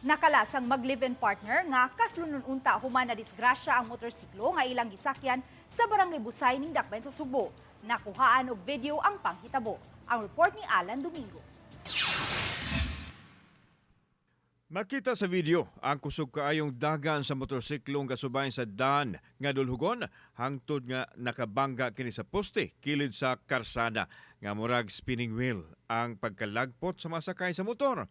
Nakalas ang mag-live-in partner nga kaslunon unta human na disgrasya ang motorsiklo nga ilang gisakyan sa Barangay Busay ning Dakbayan sa Sugbo. Nakuhaan og video ang panghitabo. Ang report ni Alan Domingo. Makita sa video ang kusog kaayong dagan sa motorsiklong gasubay sa daan nga dulhugon hangtod nga nakabangga kini sa poste kilid sa karsada nga murag spinning wheel ang pagkalagpot sa masakay sa motor.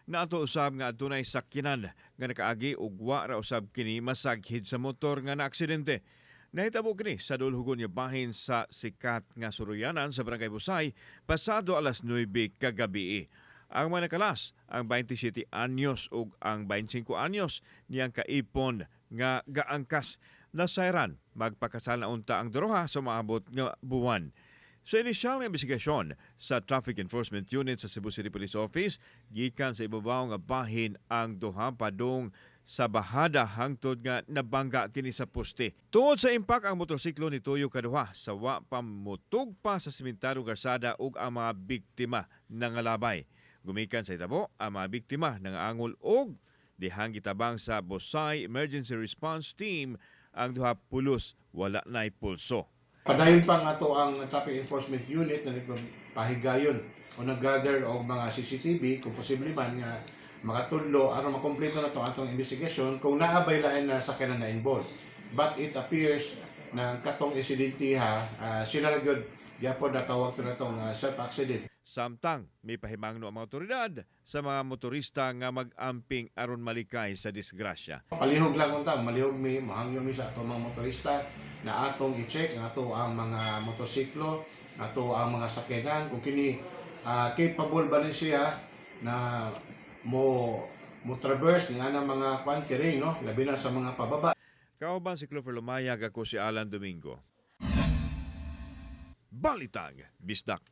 Naato usab nga adunay sakyanan nga nakaagi ug wa ra usab kini masaghid sa motor nga naaksidente. Nahitabo kini sa dulhugon nga bahin sa sikat nga suruyanan sa Barangay Busay pasado alas 9 kagabi. Ang mga nakalas, ang 27 anyos ug ang 25 anyos niyang kaipon nga gaangkas nasayran magpakasal na unta ang duha sa maabot nga buwan. Sa inisyal nga investigasyon sa Traffic Enforcement Unit sa Cebu City Police Office, gikan sa ibabaw nga bahin ang duha padung sa bahada hangtod nga nabangga kini sa poste. Tungod sa impact, ang motorsiklo nituyo kaduha sa wa pa motugpa sa simentadong karsada ug ang mga biktima nangalabay. Gumikan sa hitabo, ang mga biktima nangangol og dihang gitabang sa Busay Emergency Response Team ang duha, pulos wala na'y pulso. Padayon pa nga to ang Traffic Enforcement Unit na nagpahigayon o nag-gather og mga CCTV kung posible man nga makatudlo aron makompleto na to atong investigation kung naa bay lain na sakyanan na involved. But it appears na ang katong insidente ha, sila na gyud gyapon natawag to na tong self-accident. Samtang may pahimangno ang mga otoridad sa mga motorista nga mag-amping aron malikay sa disgrasya. Palihog lang unta, malihog mi, mahangyo mi sa atong mga motorista na atong i-check ang ato ang mga motorsiklo, ato ang mga sakyanan kung kini capable ba ni siya na mo mo traverse ni anang mga kwan terrain, no, labi na sa mga pababa. Kauban si Clover Lumayag, ako si Alan Domingo. Balitang Bisdak.